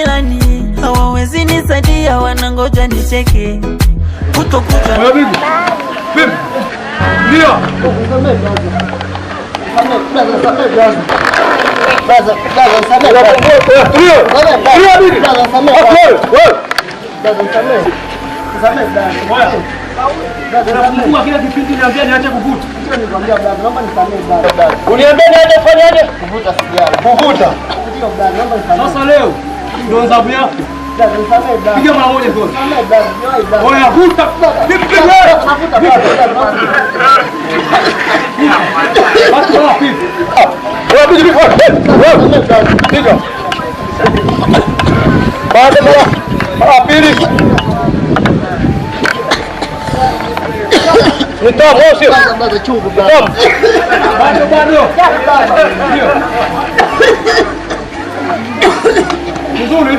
Jirani hawawezi nisaidia, wanangoja nicheke kutokucha. Oya bibi. Bibi. Ndio. Tulia bibi. Wewe. Unafungua kila kipindi niambia niache kuvuta. Uniambia niache kufanyaje? Kuvuta sigara. Kuvuta. Ndio brother, naomba nisamehe. Sasa leo ndio adhabu yako. Brother, nisamehe brother. Piga mara moja kwanza. Nisamehe brother, sijawahi brother. Oya vuta. Vipi vipi wewe? Navuta brother, brother. Basi mara pili. Oya bibi bibi. Wewe. Piga. Baada mara pili. Ni tamu au sio? Brother, brother, chungu brother. Tamu. Bado bado. Ndio. Vizuri.